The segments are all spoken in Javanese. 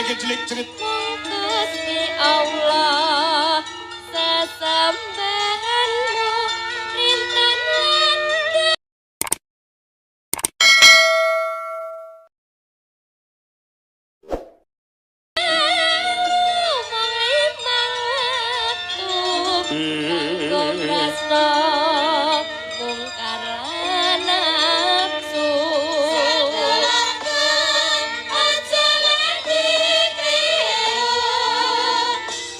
Cilik cilik cilik. Mung Gusti Allah sesembahanmu rinten lan dalu mung limang wektu kanggo prasta mungkar lan nafsu. Aja lagi kliru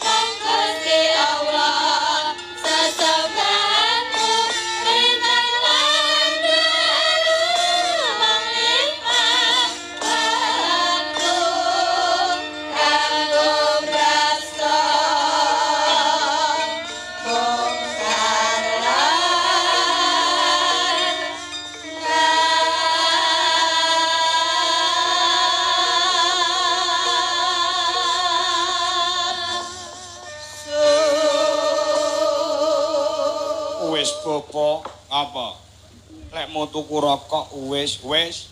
mung Gusti Allah sesembahanmu rinten lan dalu mung limang wektu kanggo prasta mungkar lan nafsu. Wis bapa, apa? Lek mau tuku rokok wis wis.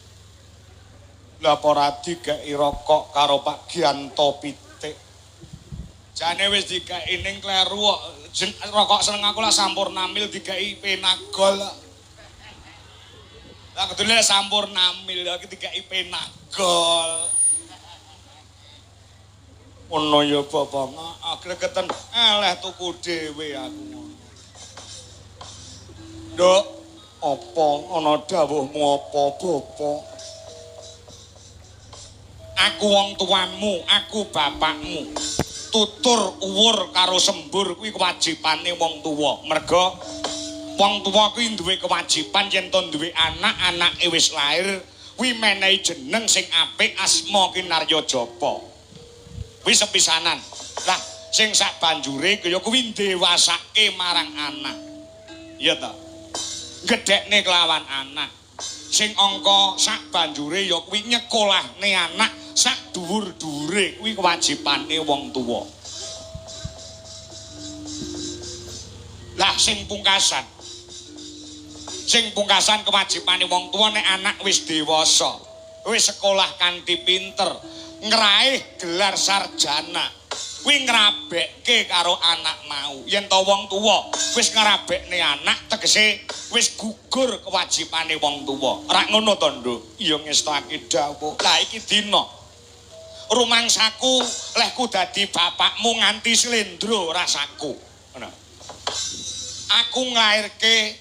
Lah apa ora dikeki rokok karo Pak Gianto Pitik? Jane wis dikeki ning kleru kok. Rokok seneng aku lah Sampurnamil dikeki Penagol. Lah ketule Sampurnamil iki dikeki Penagol. Ngono ya bapak, gregeten eleh tuku dhewe aku ngono. Nduk, apa ana dawuhmu apa, Bapak? Aku wong tuamu, aku bapakmu. Tutur uwur karo sembur kuwi kewajibane wong tuwa. Merga wong tuwa kuwi duwe kewajiban yen to duwe anak, anake wis lair, kuwi menehi jeneng sing apik asma kinarya japa. Kuwi sepisanan. Lah, sing sak banjure kaya kuwi ndewasake marang anak. Iya ta? Gedhekne kelawan anak. Sing angka sak banjure ya kuwi nyekolahne anak sak dhuwur-dhuwure kuwi kewajibane wong tuwa. Lah sing pungkasan. Sing pungkasan kewajibane wong tuwa nek anak wis dewasa, wis sekolah kanthi pinter, ngraih gelar sarjana, kuwi ngrabekke karo anak mau. Yen to wong tuwa wis ngrabekne anak tegese wis gugur kewajibane wong tuwa. Rak ngono to, Nduk? Iya ngestake dawuh. Lah iki dina rumangsaku lehku dadi bapakmu nganti slendro rasaku. Ngono. Aku nglairke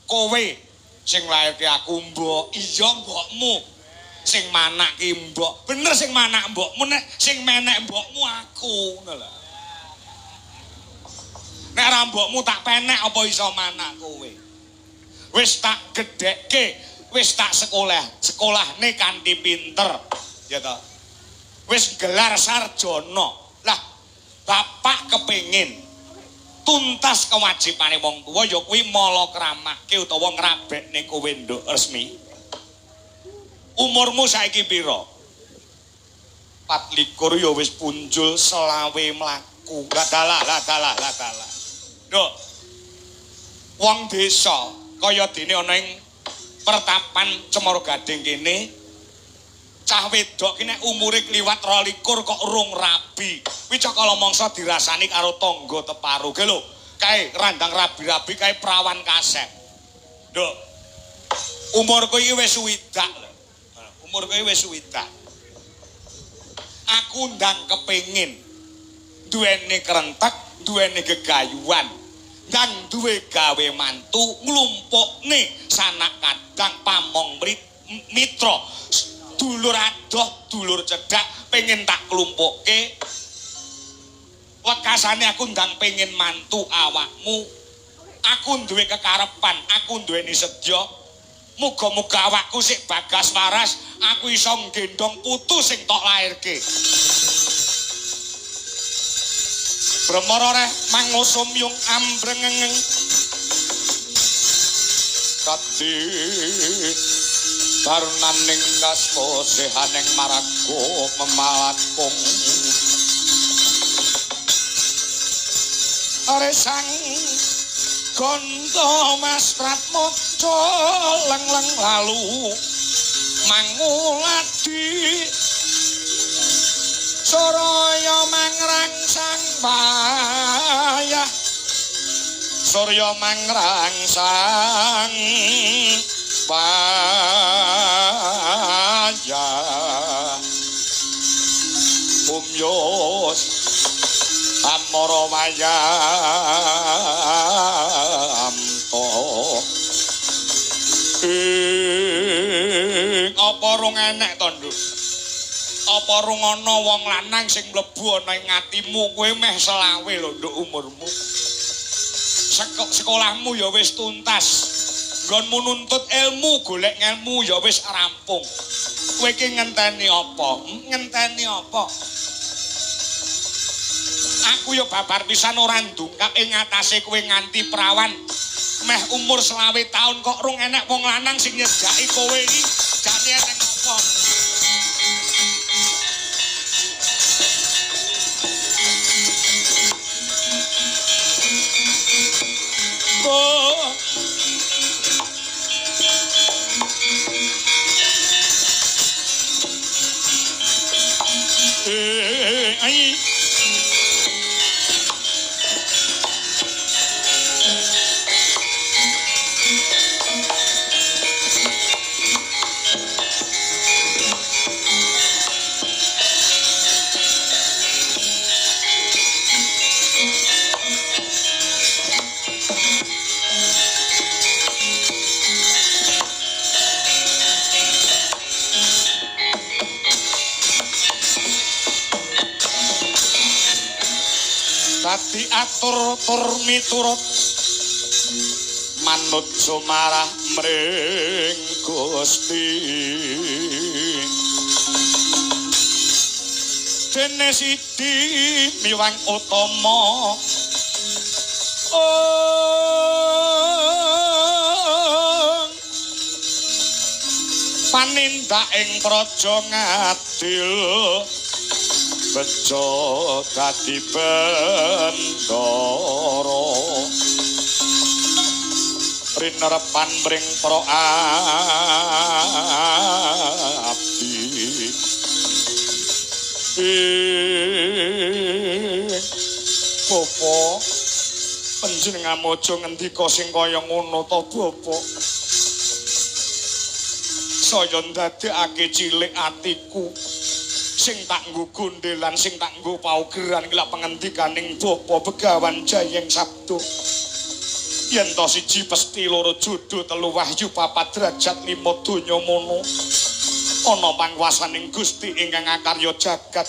kowe, sing nglairke aku mbok, iya mbokmu. Sing manak ki mbok. Bener sing manak mbokmu, nek sing menek mbokmu aku, ngono lho. Nek ora mbokmu tak penek apa iso manak kowe. Wis tak gedhekke, wis tak sekolah, sekolahne kanthi pinter, ya ta. Wis gelar sarjana. Lah, bapak kepengin tuntas kewajibane wong tuwa ya kuwi mala kramake utawa ngrabekne kowe nduk resmi. Umurmu saiki pira? 24 ya wis punjul selawe mlaku. Lah dalah, lah dalah, lah dalah. Nduk. Wong desa kaya dene ana ing pertapan Cemara Gading kene, cah wedok ki nek umure kliwat 22 kok urung rabi. Kuwi cakala mangsa dirasani karo tangga teparo. Ge lho, kae randang rabi-rabi kae prawan kasep. Nduk. Umurku iki wis swidak lho. Umurku iki wis swidak. Aku ndang kepengin duweni krentek, duweni gegayuhan, ndang duwe gawe mantu, nglumpukne sanak kadang pamong mitra, dulur adoh, dulur cedhak, pengen tak klumpukke. Wekasane aku ndang pengen mantu awakmu. Aku duwe kekarepan, aku duweni sedya. Muga-muga awakku sik bagas waras, aku iso nggendhong putu sing tok lairke. Bremara reh mangusum yung ambrengeng. Kadi tarunaning kasmo sehaneng marago memalakung. Are sang gondo mastrat moco leng-leng lalu manguladi. Surya mangrangsang wayah. Surya mangrangsang wayah. Umyos amara wayamto. Ing apa rung enek to, Nduk? Apa rung ana wong lanang sing mlebu ana ing atimu? Kowe meh 25 lho, Nduk, umurmu. Sekolahmu ya wis tuntas. Nggonmu nuntut ilmu, golek ngelmu ya wis rampung. Kowe iki ngenteni apa? Ngenteni apa? Aku ya babar pisan ora ndungkap ing ngatasé kowe nganti prawan. Meh umur 25 taun kok rung enek wong lanang sing nyejaki kowe iki. Jane eneng apa? Oh. Ai. Dadi atur tur miturut manut sumarah mring Gusti. Dene sidi miwang utama ong panindak ing praja ngadil bejo dadi bendara rinerepan mring para abdi. Bapa, panjenengan aja ngendika sing kaya ngono to, Bapa. Saya ndadekake cilik atiku. Sing tak nggo gondelan, sing tak nggo paugeran iki lak pengendikaning Bapa Begawan Jayeng Sabdo. Yen to siji pesti, loro jodoh, telu wahyu, papat derajat, lima donya mono. Ana pangwasaning Gusti ingkang akarya jagat.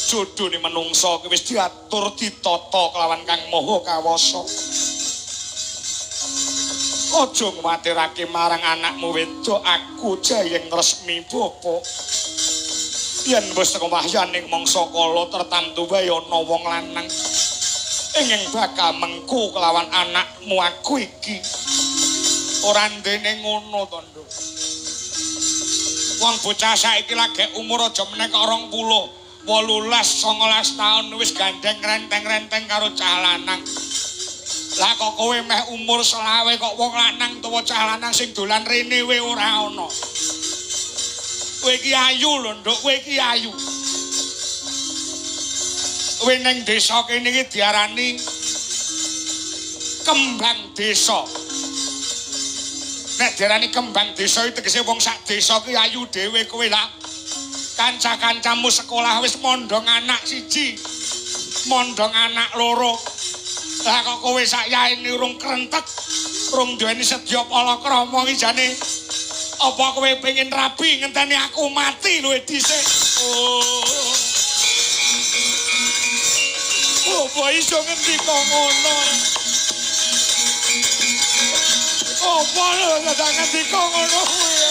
Jodhone menungsa ki wis diatur ditata kelawan Kang Maha Kawasa. Aja ngwatirake marang anakmu wedok aku Jayeng Resmi, Bapa. Yen wis teko wahyaning mangsa kala tertamtu wae ana wong lanang ingkang bakal mengku kelawan anakmu aku iki. Ora ndene ngono to, Nduk. Wong bocah saiki lagi umur aja meneh kok 20, 18, 19 taun wis gandeng renteng-renteng karo cah lanang. Lah kok kowe meh umur 25 kok wong lanang utawa cah lanang sing dolan rene wae ora ana. Kowe iki ayu lho, Nduk, kowe iki ayu. Kowe ning desa kene iki diarani kembang desa. Nek diarani kembang desa iki tegese wong sak desa ki ayu dhewe kowe lah. Kanca-kancamu sekolah wis mondong anak siji, mondong anak loro. Lah kok kowe sak yaene urung krentek, urung duweni sedya palakrama iki jane. Apa kowe pengen rabi ngenteni aku mati luwih dhisik? Oh. Apa iso ngendika ngono? Apa lho dadak ngendika ngono kuwi?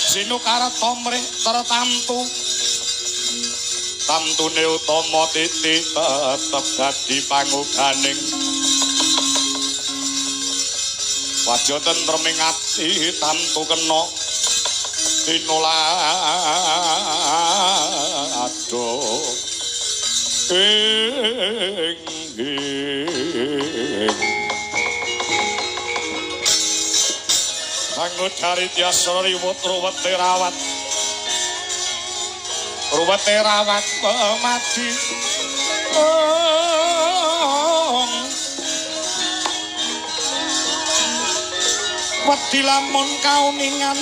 Sinukarta mrih tartamtu Tamtune utama titi tetep dadi panguganing. Waja tentreming ati tantu kena tinulado. Ing Kanggo Daritya riwut ruwete rawat. Ruwete rawat pemadi. Wedi lamun kauningan.